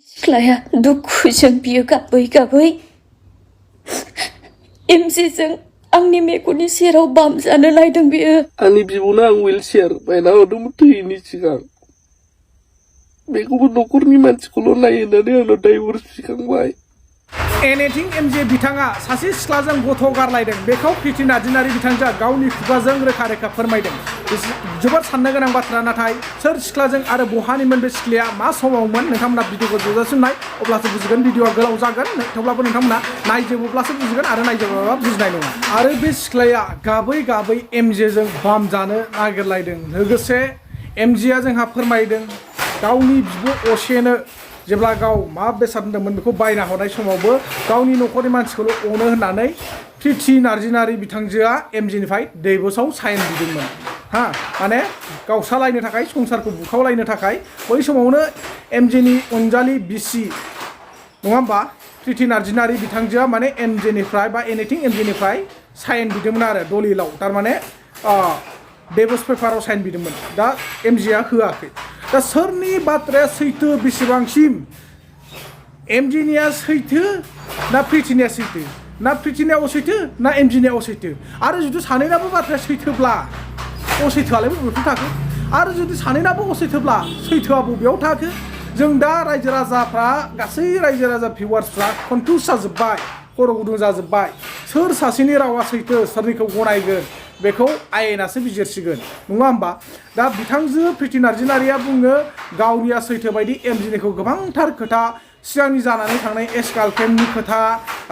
सिख्लाया दुखुजों बियो गाबै गाबै एमजेजों आंनि मेगननि सेराव बामजानो नायदों बियो। आंनि बिब'नो आं विलचेयार बायना हरदोंमोन थैयैनि सिगां। बेखौबो न'खरनि मानसिखौल' नायो होननानै आंनाव डाइभर्स बिखांबाय। एनिथिं एमजे बिथाङा सासे सिख्लाजों गथ' गारलायदों बेखौ प्रिति नार्जिनारि बिथांजोआ गावनि खुगाजों रोखा रोखा फोरमायदों। जोबोद साननो गोनां बाथ्रा, नाथाय सोर सिख्लाजों आरो बहानिमोन बे सिख्लाया मा समावमोन नोंथांमोना भिडिअखौ जोबजासिम नाय, अब्लासो बुजिगोन। भिडिअआ गोलाव जागोन, थेवब्लाबो नोंथांमोना नायजोबोब्लासो बुजिगोन आरो नायजोबाबा बुजिनाय नङा। आरो बे सिख्लाया गाबै गाबै एमजेजों बामजानो नागिरलायदों। लोगोसे एमजेआ जोंहा फोरमायदों गावनि बिब' असेनो जेब्ला गाव मा बेसाद होनदोंमोन बेखौ बायना हरनाय समावबो गावनि न'खरनि मानसिखौल' अनो होननानै प्रिति नार्जिनारि बिथांजोआ एमजेनिफ्राय दैबसाव साइन बिदोंमोन। माने गावसालायनो थाखाय, संसारखौ बुखावलायनो थाखाय बै समावनो एमजेनि अनजालि बिसि नङा होमबा प्रिति नार्जिनारि बिथांजोआ माने एमजेनिफ्राय बा एनिथिं एमजेनिफ्राय साइन बिदोंमोन आरो दलिलाव, थारमाने डेभर्स पेपाराव साइन बिदोंमोन। दा एमजेआ होआखै। दा सोरनि बाथ्राया सैथो बेसेबांसिम? एमजेनिया सैथो ना प्रितिनिया सैथो? ना प्रितिनिया असैथो ना एमजेनिया असैथो? आरो जुदि सानैनाबो बाथ्राया सैथोब्ला असैथोआलाय बबेयाव थाखो? आरो जुदि सानैनाबो असैथोब्ला सैथोआ बबेयाव थाखो? जों दा रायजो राजाफ्रा, गासै रायजो राजा भिउवार्सफ्रा कनफिउज जाजोब्बाय, खर' गुदुं जाजोब्बाय। सोर सासेनि रावा सैथो, सोरनिखौ गनायगोन बेखौ आयेनासो बिजिरसिगोन, नङा होमबा? दा बिथांजो प्रिति नार्जिनारिया बुङो गावनिया सैथो बायदि एमजेनिखौ गोबांथार खोथा, सिगांनि जानानै थांनाय एक्स गार्लफ्रेन्डनि खोथा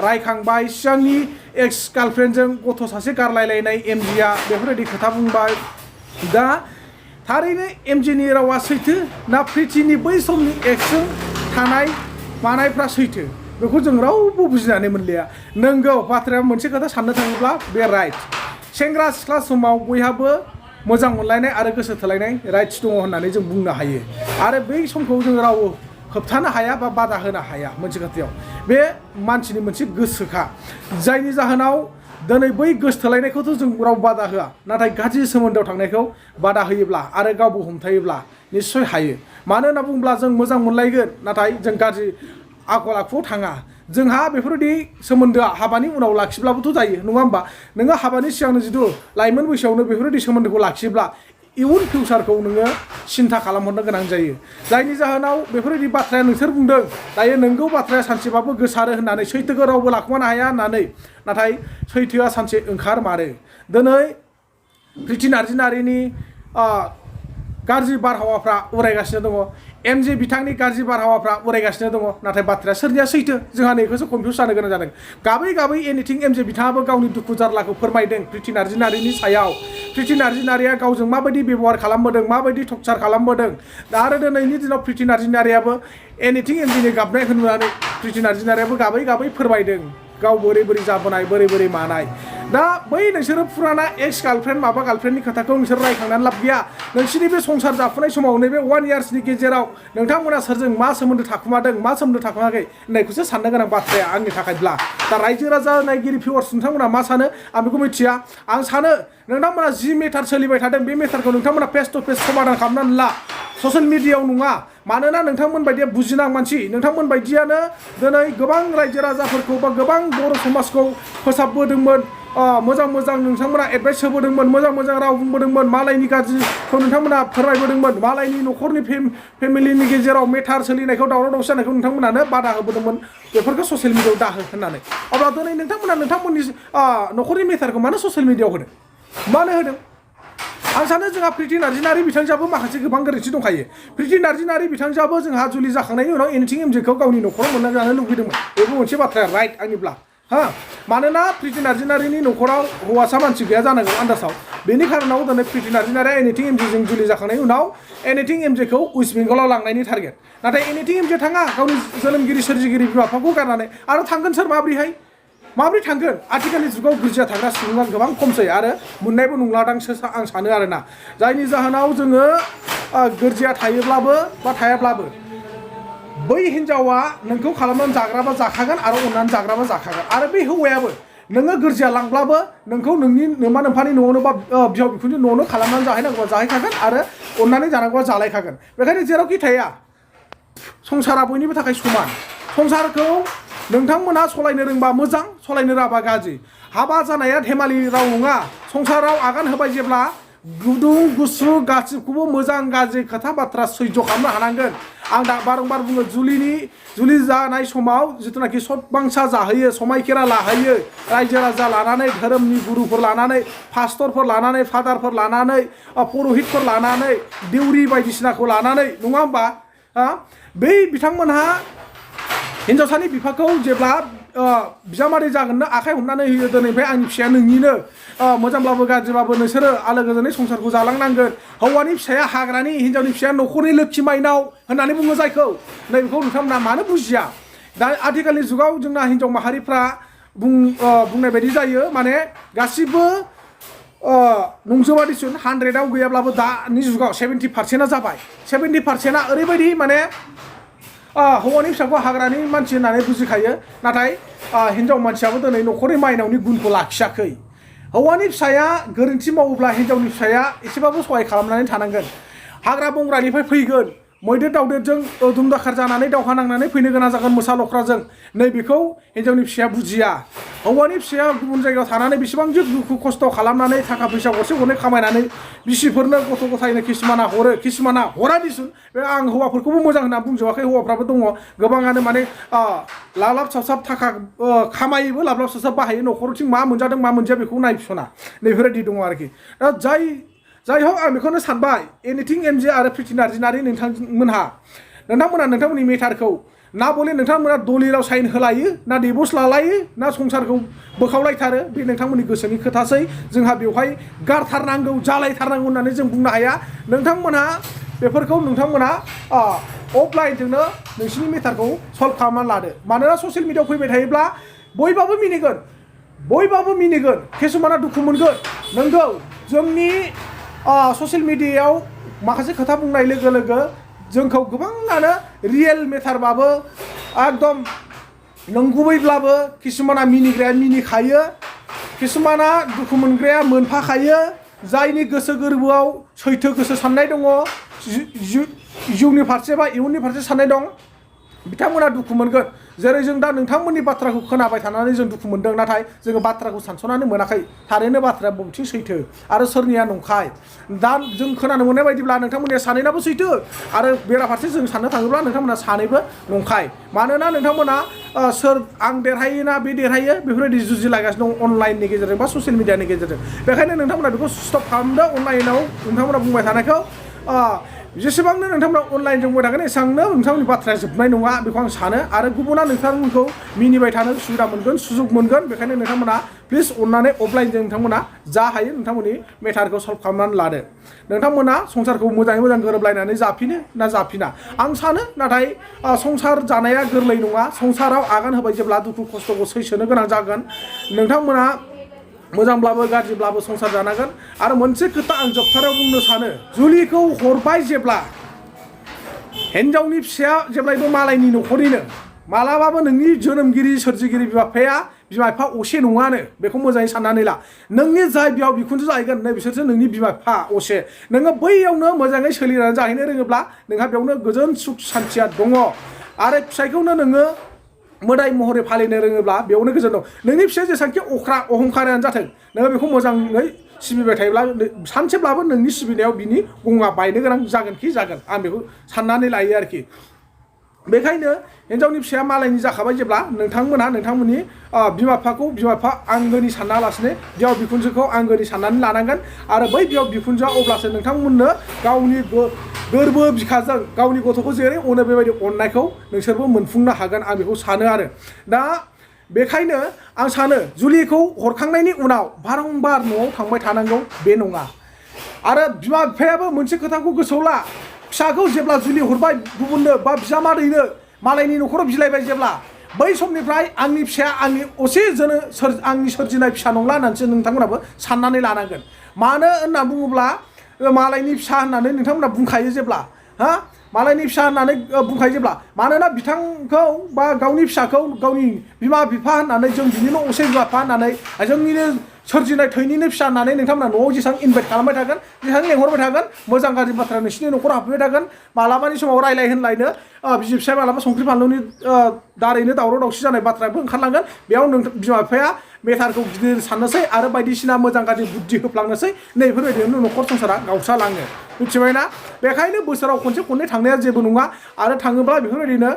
रायखांबाय, सिगांनि एक्स गार्लफ्रेन्डजों गथ' सासे गारलायलायनाय एमजेआ बेफोरबायदि खोथा बुंबाय। दा थारैनो एमजेनि रावा सैथो ना प्रितिनि बै समनि एक्सजों थानाय मानायफ्रा सैथो? बेखौ जों रावबो बुजिनानै मोनलिया। नोंगौ, बाथ्राया मोनसे खोथा साननो थाङोब्ला बे राइट। सेंग्रा सिख्ला समाव बयहाबो मोजां मोनलायनाय आरो गोसो थोलायनाय राइट्स दङ होननानै जों बुंनो हायो। आरो बै समखौ जों रावबो होबथानो हाया बा बादा होनो हाया। मोनसे खोथायाव बे मानसिनि मोनसे गोसोखा, जायनि जाहोनाव दिनै बै गोसो थोलायनायखौथ' जों राव बादा होआ, नाथाय गाज्रि सोमोन्दोआव थांनायखौ बादा होयोब्ला आरो गावबो हमथायोब्ला निस्सय हायो। मानो होनना बुङोब्ला जों मोजां मोनलायगोन नाथाय जों गाज्रि आखल आखुआव थाङा। जोंहा बेफोरबायदि सोमोन्दोआ हाबानि उनाव लाखिब्लाबोथ' जायो, नङा होमबा? नोङो हाबानि सिगांनो जुदि लाइमोन बैसोआवनो बेफोरबायदि सोमोन्दोखौ लाखियोब्ला इयुन फिउचारखौ नोङो सिन्था खालामहरनो गोनां जायो। जायनि जाहोनाव बेफोरबायदि बाथ्राया नोंसोर बुंदों दायो नोंगौ बाथ्राया सानसेबाबो गोसारो होननानै, सैथोखौ रावबो लाखुमानो हाया होननानै, नाथाय सैथोआ सानसे ओंखारमारो। दिनै प्रिति नार्जिनारिनि गाज्रि बारहावाफ्रा उरायगासिनो दङ, एमजे बिथांनि गाज्रि बारहावाफ्रा उरायगासिनो दङ, नाथाय बाथ्राया सोरनिया सैथो जोंहा नैखौसो कनफिउज जानो गोनां जादों। गाबै गाबै एनिथिं एमजे बिथाङाबो गावनि दुखु जारलाखौ फोरमायदों प्रिति नार्जिनारिनि सायाव। प्रिति नार्जिनारिया गावजों माबायदि बेबहार खालामबोदों, माबायदि टर्चार खालामबोदों। दा आरो दिनैनि दिनाव प्रिति नार्जिनारियाबो एनिथिं एमजेनि गाबनायखौ नुनानै प्रिति नार्जिनारियाबो गाबै गाबै फोरमायदों गाव बोरै बोरै जाबोनाय, बोरै बोरै मानाय। दा बै नोंसोरो फुराना एक्स गार्लफ्रेन्ड माबा गार्लफ्रेन्डनि खोथाखौ नोंसोर रायखांनानै लाब गैया। नोंसोरनि बे संसार जाफुनाय समाव नैबे 1 इयार्सनि गेजेराव नोंथांमोना सोरजों मा सोमोन्दो थाखुमादों, मा सोमोन्दो थाखुमाखै होननायखौसो साननो गोनां बाथ्राया आंनि थाखायब्ला। दा रायजो राजा नायगिरि भिउवार्स नोंथांमोना मा सानो आं बेखौ मिथिया। आं सानो नोंथांमोना जि मेटार सोलिबाय थादों बे मेटारखौ नोंथांमोना फेस टु फेस समाधान खालामनानै ला, ससियेल मिडियायाव नङा। मानोना नोंथांमोन बायदिया बुजिनां मानसि, नोंथांमोन बायदियानो दिनै गोबां रायजो राजाफोरखौ बा गोबां बर' समाजखौ फोसाबबोदोंमोन, मोजां मोजां नोंथांमोना एडभाइस होबोदोंमोन, मोजां मोजां राव बुंबोदोंमोन, मालायनि गाज्रिखौ नोंथांमोना फोरमायबोदोंमोन, मालायनि न'खरनि फेमिलिनि गेजेराव मेटार सोलिनायखौ, दावराव दावसि जानायखौ नोंथांमोनानो बादा होबोदोंमोन बेफोरखौ ससियेल मिडियायाव दाहो होननानै। अब्ला दिनै नोंथांमोना नोंथांमोननि न'खरनि मेटारखौ मानो ससियेल मिडियायाव होदों? मानो होदों? आं सानो जोंहा प्रिति नार्जिनारि बिथांजोआबो माखासे गोबां गोरोन्थि दंखायो। प्रिति नार्जिनारि बिथांजोआबो जोंहा जुलि जाखांनायनि उनाव एनिथिं एमजेखौ गावनि न'खराव मोनना जानो लुबैदोंमोन, बेबो मोनसे बाथ्राया राइट आंनिब्ला। मानोना प्रिति नार्जिनारिनि न'खराव हौवासा मानसि गैया जानांगौ आन्दासाव। बेनि खारनाव दिनै प्रिति नार्जिनारिया एनिथिं एमजेजों जुलि जाखांनायनि उनाव एनिथिं एमजेखौ वेस्ट बेंगलाव लांनायनि टारगेट। नाथाय एनिथिं एमजे थाङा, गावनि जोनोमगिरि सोरजिगिरि बिमा बिफाखौ गारनानै। आरो थांगोन सोर, माबोरै थांगोन? आथिखालनि जुगाव गिर्जा थाग्रा सुबुङा गोबां खमसै आरो मोननायबो नंलादांसो आं सानो आरोना। जायनि जाहोनाव जोङो गिर्जाया थायोब्लाबो बा थायाब्लाबो बै हिन्जावा नोंखौ खालामनानै जाग्राबा जाखागोन आरो अननानै जाग्राबा जाखागोन। आरो बे हौवायाबो नोङो गिर्जा लांब्लाबो नोंखौ नोंनि नोमा नोम्फानि न'आवनो बा बिहाव बिखुनजो न'आवनो खालामनानै जाहैनांगौबा जाहैखागोन आरो अननानै जानांगौबा जालायखागोन। बेखायनो जेरावखि थाया संसारा बयनिबो थाखाय समान संसारखौ नोंथांमोना सलायनो रोंबा मोजां सलायनो रोङाबा गाज्रि हाबा जानाया धेमालि राव नङा संसाराव आगान होबाय जेब्ला गुदुं गुसु गासिबखौबो मोजां गाज्रि खोथा बाथ्रा सैज' खालामनो हानांगोन आं दा बारंबार बुङो जुलि जानाय समाव जिथुनाखि सतबांसा जाहोयो समायखेरा लाहोयो रायजो राजा लानानै धोरोमनि गुरुफोर लानानै पास्टरफोर लानानै फादारफोर लानानै पुरहितफोर लानानै देउरि बायदिसिनाखौ लानानै नङा होमबा बै बिथांमोनहा हिन्जावसानि बिफाखौ जेब्ला बिजामादै जागोननो आखाइ हमनानै होयो दिनैनिफ्राय आंनि फिसाया नोंनिनो मोजांब्लाबो गाज्रिब्लाबो नोंसोरो आलो गोजोनै संसारखौ जालांनांगोन हौवानि फिसाया हाग्रानि हिन्जावनि फिसाया न'खरनि लोक्षि माइनाव होननानै बुङो जायखौ नैबेखौ नोंथांमोना मानो बुजिया दा आथिखालनि जुगाव जोंना हिन्जाव माहारिफ्रा बुंनाय बायदि जायो माने गासिबो नंजोबा दिसुन 100आव गैयाब्लाबो दानि जुगाव 70%आ जाबाय 70%आ ओरैबायदि माने हौवानि फिसाखौ हाग्रानि मानसि होननानै बुजिखायो नाथाय हिन्जाव मानसियाबो दिनै न'खरनि माइनावनि गुनखौ लाखियाखै हौवानि फिसाया गोरोन्थि मावोब्ला हिन्जावनि फिसाया एसेबाबो सहाय खालामनानै थानांगोन हाग्रा बंग्रानिफ्राय फैगोन मैदेर दावदेरजों दुमदाखार जानानै दावहा नांनानै फैनो गोनां जागोन मोसा लख्राजों नैबेखौ हिन्जावनि फिसाया बुजिया हौवानि फिसाया गुबुन जायगायाव थानानै बेसेबां दुखु खस्थ' खालामनानै थाखा फैसा गरसे गरनै खामायनानै बिसिफोरनो गथ' गथायनो किसुमाना हरो किसुमाना हरा दिसुन बे आं हौवाफोरखौबो मोजां होनना बुंजोबाखै हौवाफ्राबो दङ गोबाङानो माने लालाब साबसाब थाखा खामायोबो लाब साबसाब बाहायो न'खरथिं मा मोनजादों मा मोनजाया बेखौ नायबिसना नैफोरबायदि दङ आरोखि दा जाय हक आं बेखौनो सानबाय एनिथिं एमजे आरो प्रिति नार्जारि नोंथांमोनहा नोंथांमोननि मेटारखौ ना बले नोंथांमोना दलिलाव साइन होलायो ना डिभर्स लालायो ना संसारखौ बोखावलायथारो बे नोंथांमोननि गोसोनि खोथासै जोंहा बेवहाय गारथारनांगौ जालायथारनांगौ होननानै जों बुंनो हाया नोंथांमोनहा बेफोरखौ नोंथांमोना अफलाइनजोंनो नोंसिनि मेटारखौ सल्भ खालामनानै लादो मानोना ससियेल मिडियाआव फैबाय थायोब्ला बयबाबो मिनिगोन किसुमाना दुखु मोनगोन नंगौ जोंनि ससियेल मिडियायाव माखासे खोथा बुंनाय लोगो लोगो जोंखौ गोबाङानो रियेल मेटारबाबो एकदम नंगुबैब्लाबो किसुमाना मिनिग्राया मिनिखायो किसुमाना दुखु मोनग्राया मोनफाखायो जायनि गोसो गोरबोआव सैथो गोसो साननाय दङ जिउनि फारसे बा इयुननि फारसे साननाय दं बिथांमोना दुखु मोनगोन जेरै जों दा नोंथांमोननि बाथ्राखौ खोनाबाय थानानै जों दुखु मोनदों नाथाय जोङो बाथ्राखौ सानस'नानै मोनाखै थारैनो बाथ्राया बबेथिं सैथो आरो सोरनिया नंखाय दा जों खोनानो मोननाय बायदिब्ला नोंथांमोननिया सानैनाबो सैथो आरो बेराफारसे जों साननो थाङोब्ला नोंथांमोना सानैबो नंखाय मानोना नोंथांमोना सोर आं देरहायो ना बे देरहायो बेफोरबायदि जुजिलायगासिनो दं अनलाइननि गेजेरजों बा ससियेल मिडियानि गेजेरजों बेखायनो नोंथांमोना बेखौ स्टप खालामदो अनलाइनाव नोंथांमोना बुंबाय थानायखौ जेसेबांनो नोंथांमोना अनलाइनजों बुंबाय थागोन एसेबांनो नोंथांमोननि बाथ्राया जोबनाय नङा बेखौ आं सानो आरो गुबुना नोंथांमोनखौ मिनिबाय थानो सुबिदा मोनगोन सुजुग मोनगोन बेखायनो नोंथांमोना प्लिज अननानै अफलाइनजों नोंथांमोना जा हायो नोंथांमोननि मेटारखौ सल्भ खालामनानै लादो नोंथांमोना संसारखौ मोजाङै मोजां गोरोबलायनानै जाफिनो ना जाफिना आं सानो नाथाय संसार जानाया गोरलै नङा संसाराव आगान होबाय जेब्ला दुखु खस्थ'खौ सैसोनो गोनां जागोन नोंथांमोना मोजांब्लाबो गाज्रिब्लाबो संसार जानांगोन आरो मोनसे खोथा आं जोबथाराव बुंनो सानो जुलिखौ हरबाय जेब्ला हिन्जावनि फिसाया जेब्लायबो मालायनि न'खरनिनो मालाबाबो नोंनि जोनोमगिरि सोरजिगिरि बिमा बिफा असे नङानो बेखौ मोजाङै साननानै ला नोंनि जाय बिहाव बिखुनजो जाहैगोन नै बिसोरसो नोंनि बिमा बिफा असे नोङो बैयावनो मोजाङै सोलिनानै जाहैनो रोङोब्ला नोंहा बेयावनो गोजोन सुख सान्थिया दङ आरो फिसायखौनो नोङो मोदाय महरै फालिनो रोङोब्ला बेयावनो गोजोन दं नोंनि फिसाया जेसेबांखि अहंखारानो जाथों नोङो बेखौ मोजाङै सिबिबाय थायोब्ला सानसेब्लाबो नोंनि सिबिनायाव बिनि गङा बायनो गोनां जागोन आं बेखौ साननानै लायो आरोखि बेखायनो हिन्जावनि फिसाया मालायनि जाखाबाय जेब्ला नोंथांमोनहा नोंथांमोननि बिमा बिफा आंगोनि सानालासिनो बिहाव बिखुनजोखौ आंगोनि साननानै लानांगोन आरो बै बिहाव बिखुनजोआ अब्लासो नोंथांमोननो गावनि गोरबो बिखाजों गावनि गथ'खौ जेरै अनो बेबायदि अननायखौ नोंसोरबो मोनफुंनो हागोन आं बेखौ सानो आरो दा बेखायनो आं सानो जुलिखौ हरखांनायनि उनाव बारंबार न'आव थांबाय थानांगौ बे नङा आरो बिमा बिफायाबो मोनसे खोथाखौ गोसोआव ला फिसाखौ जेब्ला जुलि हरबाय गुबुननो बा बिजामादैनो मालायनि न'खराव बिलाइबाय जेब्ला बै समनिफ्राय आंनि फिसाया आंनि असे आंनि सोरजिनाय फिसा नंला होननानैसो नोंथांमोनाबो साननानै लानांगोन मानो होनना बुङोब्ला मालायनि फिसा होननानै नोंथांमोना बुंखायो जेब्ला मालायनि फिसा होननानै बुंखायो जेब्ला मानोना बिथांखौ बा गावनि फिसाखौ गावनि बिमा बिफा होननानै जों बिनिनो असे बिमा बिफा होननानै जोंनिनो सोरजिनाय थैनिनो फिसा होननानै नोंथांमोना न'आव जेसेबां इनभाइट खालामबाय थागोन जेसेबां लेंहरबाय थागोन मोजां गाज्रि बाथ्रा नोंसिनि न'खराव हाबफैबाय थागोन मालाबानि समाव रायलाय होनलायनो बिसि फिसाय मालाबा संख्रि फानलुनि दारैनो दावराव दावसि जानाय बाथ्राबो ओंखारलांगोन बेयाव बिमा बिफाया मेटारखौ गिदिर साननोसै आरो बायदिसिना मोजां गाज्रि बुद्धि होफ्लांनोसै नैफोरबायदिनो न'खर संसारा गावस्रालाङो मिथिबायना बेखायनो बोसोराव खनसे खननै थांनाया जेबो नङा आरो थाङोब्ला बेफोरबायदिनो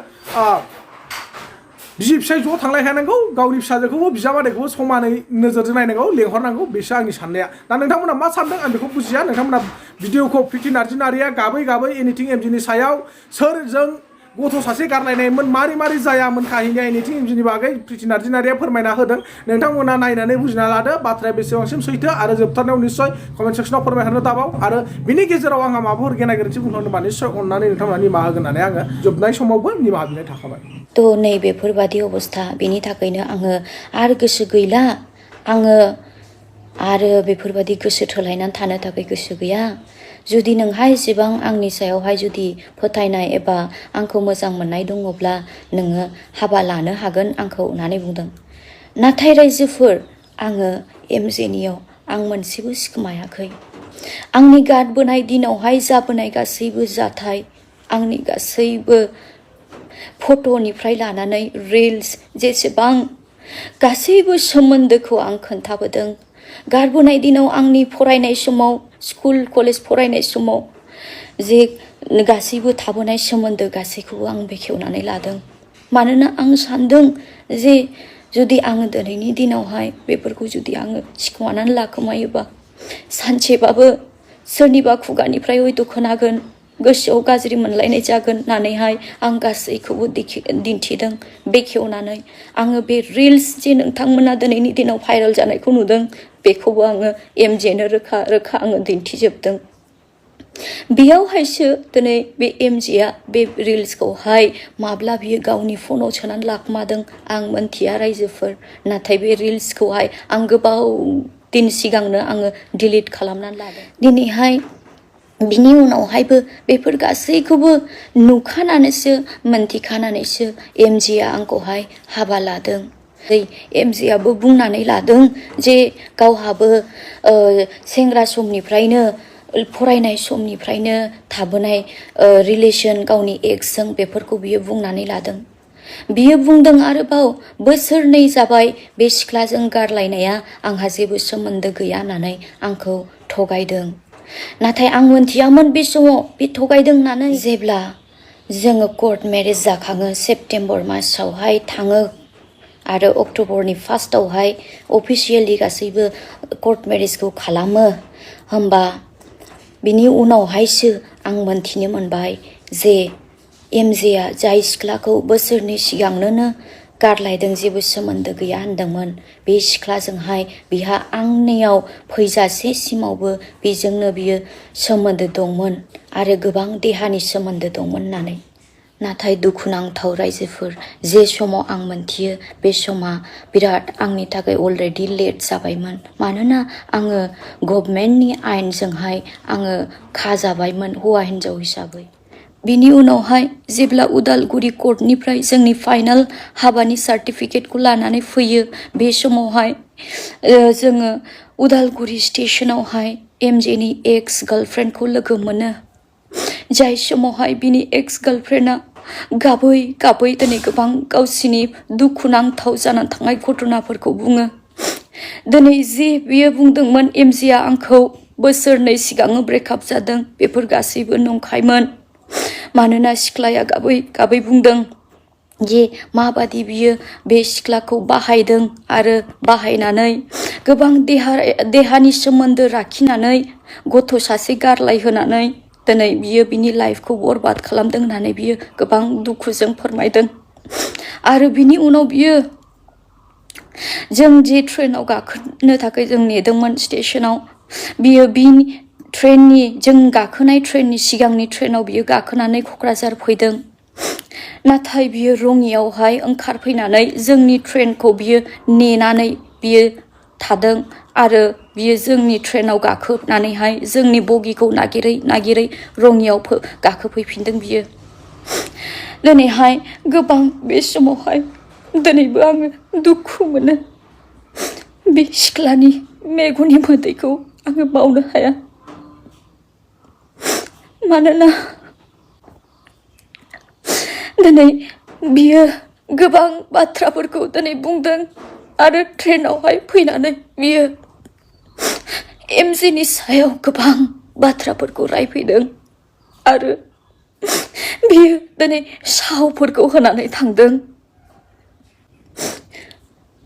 बिसि फिसाय ज' थांलायखानांगौ गावनि फिसाजोखौबो बिजामादैखौबो समानै नोजोरजों नायनांगौ लेंहरनांगौ बेसो आंनि साननाया दा नोंथांमोना मा सानदों आं बेखौ बुजिया नोंथांमोना भिडिअखौ प्रिति नार्जिनारिया गाबै गाबै एनिथिं एमजिनि सायाव सोरजों गथ' सासे गारलायनायमोन मारै जायामोन काहिनिया एनिथिं एमजिनि बागै प्रिति नार्जिनारिया फोरमायना होदों नोंथांमोना नायनानै बुजिना लादो बाथ्राया बेसेबांसिम सैथो आरो जोबथारनायाव निस्सय कमेन्ट सेक्सनाव फोरमायहरनो दाबाव आरो बिनि गेजेराव आंहा माबाफोर गेना गोरोन्थि बुंहरनोबा निस्सय अननानै नोंथांमोना निमाहा होगोन होननानै आङो जोबनाय समावबो निमाहा बिनाय थाखाबाय तो नैबेफोरबादि अबस्था बेनि थाखायनो आङो आरो गोसो गैला आङो आरो बेफोरबादि गोसो थोलायनानै थानो थाखाय गोसो गैया जुदि नोंहा एसेबां आंनि सायावहाय जुदि फोथायनाय एबा आंखौ मोजां मोननाय दङब्ला नोङो हाबा लानो हागोन आंखौ होननानै बुंदों नाथाय रायजोफोर आङो एमजेनियाव आं मोनसेबो सिखोमायाखै आंनि गारबोनाय दिनावहाय जाबोनाय गासैबो जाथाय आंनि गासैबो फट'निफ्राय लानानै रिल्स जेसेबां गासैबो सोमोन्दोखौ आं खोन्थाबोदों गारबोनाय दिनाव आंनि फरायनाय समाव स्कुल कलेज फरायनाय समाव जे गासैबो थाबोनाय सोमोन्दो गासैखौबो आं बेखेवनानै लादों मानोना आं सानदों जे जुदि आङो दिनैनि दिनावहाय बेफोरखौ जुदि आङो सिखोमानानै लाखोमायोबा सानसेबाबो सोरनिबा खुगानिफ्राय हयथ' खोनागोन गोसोआव गाज्रि मोनलायनाय जागोन होननानैहाय आं गासैखौबो दिन्थिदों बेखेवनानै आङो बे रिल्स जे नोंथांमोना दिनैनि दिनाव भाइरेल जानायखौ नुदों बेखौबो आङो एमजेनो रोखा आङो दिन्थिजोबदों बेयावहायसो दिनै बे एमजेआ बे रिल्सखौहाय माब्ला बियो गावनि फनाव सोनानै लाखोमादों आं मोनथिया रायजोफोर नाथाय बे रिल्सखौहाय आं गोबाव दिन सिगांनो आङो डिलिट खालामनानै लादों दिनैहाय बिनि उनावहायबो बेफोर गासैखौबो नुखानानैसो मोनथिखानानैसो एमजेआ आंखौहाय हाबा लादों एमजेआबो बुंनानै लादों जे गावहाबो सेंग्रा समनिफ्रायनो फरायनाय समनिफ्रायनो थाबोनाय रिलेसन गावनि एक्सजों बेफोरखौ बियो बुंनानै लादों बियो बुंदों आरोबाव बोसोरनै जाबाय बे सिख्लाजों गारलायनाया आंहा जेबो सोमोन्दो गैया होननानै आंखौ थगायदों नाथाय आं मोनथियामोन बे समाव बे थगायदों होननानै जेब्ला जोङो कर्ट मेरेज जाखाङो सेप्तेम्बर मासावहाय थाङो आरो अक्ट'बरनि फार्स्टआवहाय अफिसियेलि गासैबो कर्ट मेरेजखौ खालामो होमबा बिनि उनावहायसो आं मोनथिनो मोनबाय जे एमजेआ जाय सिख्लाखौ बोसोरनै सिगांनो गारलायदों जेबो सोमोन्दो गैया होनदोंमोन बे सिख्लाजोंहाय बिहा आंनियाव फैजासेसिमावबो बेजोंनो बियो सोमोन्दो दंमोन आरो गोबां देहानि सोमोन्दो दंमोन होननानै नाथाय दुखुनांथाव रायजोफोर जे समाव आं मोनथियो बे समा बिराद आंनि थाखाय अलरेडि लेट जाबायमोन मानोना आङो गभर्नमेन्टनि आयेनजोंहाय आङो खाजाबायमोन हौवा हिन्जाव हिसाबै बिनि उनावहाय जेब्ला उदालगुरि कर्टनिफ्राय जोंनि फाइनाल हाबानि सार्टिफिकेटखौ लानानै फैयो बे समावहाय जोङो उदालगुरि स्टेशनावहाय एमजेनि एक्स गार्लफ्रेन्डखौ लोगो मोनो जाय समावहाय बिनि एक्स गार्लफ्रेन्डआ गाबै दिनै गोबां गावसिनि दुखुनांथाव जानानै थांनाय घटनाफोरखौ बुङो दिनै जे बियो बुंदोंमोन एमजेआ आंखौ बोसोरनै सिगां ब्रेकआप जादों बेफोर गासैबो नंखायमोन मानोना सिख्लाया गाबै बुंदों जे माबादि बियो बे सिख्लाखौ बाहायदों आरो बाहायनानै गोबां देहानि सोमोन्दो लाखिनानै गथ' सासे गारलायहोनानै दिनै बियो बिनि लाइफखौ बरबाद खालामदों होननानै बियो गोबां दुखुजों फोरमायदों आरो बिनि उनाव बियो जों जे ट्रेनाव गाखोनो थाखाय जों नेदोंमोन स्टेशनाव बियो बिनि जों गाखोनाय ट्रेननि सिगांनि ट्रेनाव बियो गाखोनानै क'क्राझार फैदों नाथाय बियो रङियावहाय ओंखारफैनानै जोंनि ट्रेनखौ बियो नेनानै बियो थादों आरो बियो जोंनि ट्रेनाव गाखोनानैहाय जोंनि बगिखौ नागिरै रङियाव गाखोफैफिनदों बियो दिनैहाय गोबां बे समावहाय दिनैबो आङो दुखु मोनो बे सिख्लानि मेगननि मोदैखौ आङो बावनो हाया मानोना दिनै बियो गोबां बाथ्राफोरखौ दिनै बुंदों आरो ट्रेनावहाय फैनानै बियो एमजेनि सायाव गोबां बाथ्राफोरखौ रायफैदों आरो बियो दिनै सावफोरखौ होनानै थांदों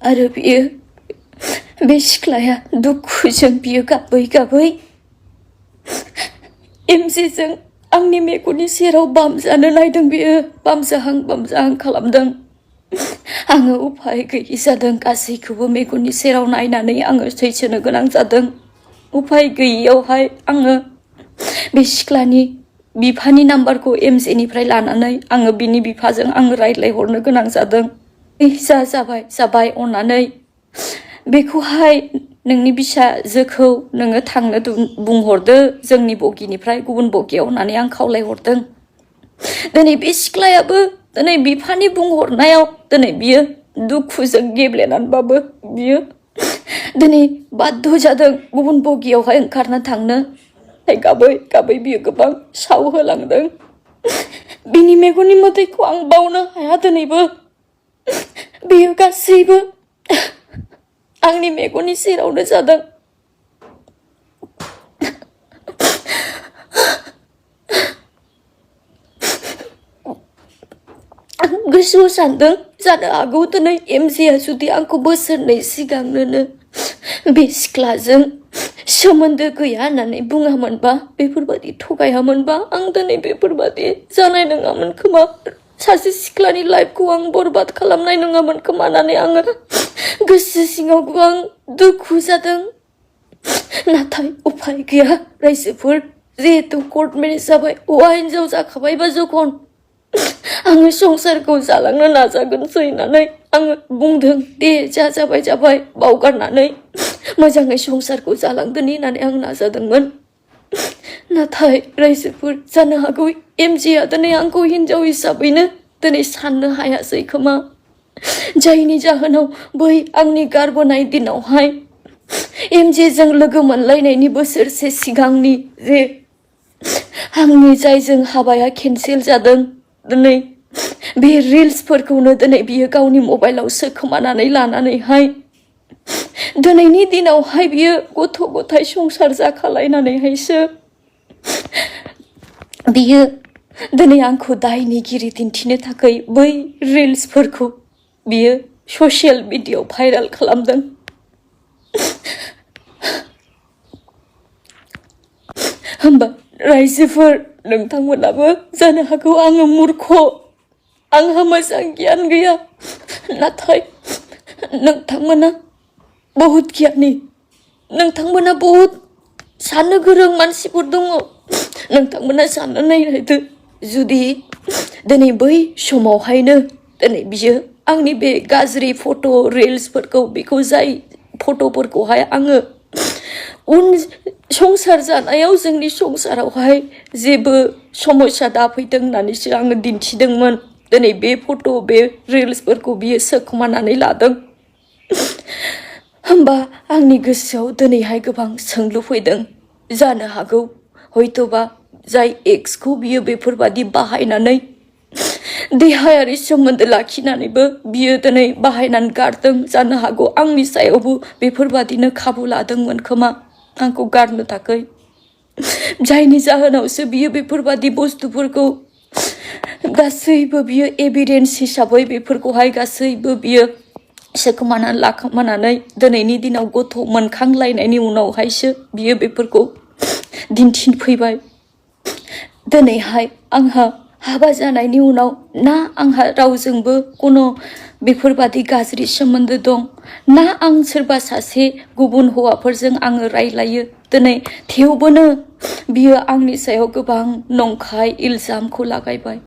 आरो बियो बे सिख्लाया दुखुजों बियो गाबै गाबै एमजेजों आंनि मेगननि सेराव बामजानो नायदों बियो बामजाहां खालामदों आङो उफाय गैयि जादों गासैखौबो मेगननि सेराव नायनानै आङो सैसोनो गोनां जादों उफाय गैयियावहाय आङो बे सिख्लानि बिफानि नाम्बारखौ एमजेनिफ्राय लानानै आङो बिनि बिफाजों आङो रायज्लायहरनो गोनां जादों जाबाय अननानै बेखौहाय नोंनि फिसाजोखौ नोङो थांनो बुंहरदो जोंनि बगिनिफ्राय गुबुन बगियाव होननानै आं खावलायहरदों दिनै बे सिख्लायाबो दिनै बिफानि बुंहरनायाव दिनै बियो दुखुजों गेब्लेनानैबाबो बियो दिनै बाध्य जादों गुबुन बगियावहाय ओंखारना थांनो गाबै गाबै बियो गोबां साव होलांदों बिनि मेगननि मोदैखौ आं बावनो हाया दिनैबो बेयो गासैबो आंनि मेगननि सेरावनो जादों आं गोसोआव सानदों जानो हागौ दिनै एमजेआ जुदि आंखौ बोसोरनै सिगांनो बे सिख्लाजों सोमोन्दो गैया होननानै बुङामोनबा बेफोरबायदि थगायामोनबा आं दिनै बेफोरबायदि जानाय नङामोन खोमा सासे सिख्लानि लाइफखौ आं बरबाद खालामनाय नङामोन खोमा होननानै आङो गोसो सिङाव गोबां दुखु जादों नाथाय उफाय गैया रायजोफोर जिहेतु कर्ट मेरेज जाबाय हौवा हिनजाव जाखाबायबा जखन आङो संसारखौ जालांनो नाजागोनसै होननानै आङो बुंदों दे जाबाय बावगारनानै मोजाङै संसारखौ जालांगोन होननानै आं नाजादोंमोन नाथाय रायजोफोर जानो हागौ एमजेआ दिनै आंखौ हिनजाव हिसाबैनो दिनै साननो हायासै खोमा जायनि जाहोनाव बै आंनि गारबोनाय दिनावहाय एमजेजों लोगो मोनलायनायनि बोसोरसे सिगांनि जे आंनि जायजों हाबाया केन्सेल जादों दिनै बे रिल्सफोरखौनो दिनै बियो गावनि मबाइलाव सोखोमानानै लानानैहाय दिनैनि दिनावहाय बियो गथ' गथाय संसार जाखालायनानैहायसो बियो दिनै आंखौ दायनिगिरि दिन्थिनो थाखाय बै रिल्सफोरखौ बियो ससियेल मिडियायाव भाइरेल खालामदों होमबा रायजोफोर नोंथांमोनाबो जानो हागौ आङो मूर्ख आंहा मोजां गियान गैया नाथाय नोंथांमोना बहुत गियानि नोंथांमोना बहुत साननो गोरों मानसिफोर दङ नोंथांमोना साननो नायदो जुदि दिनै बै समावहायनो दिनै बियो आंनि बे गाज्रि फट' रिल्सफोरखौ बेखौ जाय फट'फोरखौहाय आङो उन संसार जानायाव जोंनि संसारावहाय जेबो समस्या दाफैथों होननानैसो आङो दिन्थिदोंमोन दिनै बे फट' बे रिल्सफोरखौ बियो सोखोमानानै लादों होमबा आंनि गोसोआव दिनैहाय गोबां सोंलु फैदों जानो हागौ हयथ'बा जाय एक्सखौ बियो बेफोरबादि बाहायनानै देहायारि सोमोन्दो लाखिनानैबो बियो दिनै बाहायनानै गारदों जानो हागौ आंनि सायावबो बेफोरबादिनो खाबु लादोंमोन खोमा आंखौ गारनो थाखाय जायनि जाहोनावसो बियो बेफोरबादि बुस्थुफोरखौ गासैबो बियो एभिडेन्स हिसाबै बेफोरखौहाय गासैबो बियो सोखोमानानै दिनैनि दिनाव गथ' मोनखांलायनायनि उनावहायसो बियो बेफोरखौ दिन्थिफैबाय दिनैहाय आंहा हाबा जानायनि उनाव ना आंहा रावजोंबो कुनु बेफोरबादि गाज्रि सोमोन्दो दं ना आं सोरबा सासे गुबुन हौवाफोरजों आङो रायलायो दिनै थेवबोनो बियो आंनि सायाव गोबां नंखाय इल्जामखौ लागायबाय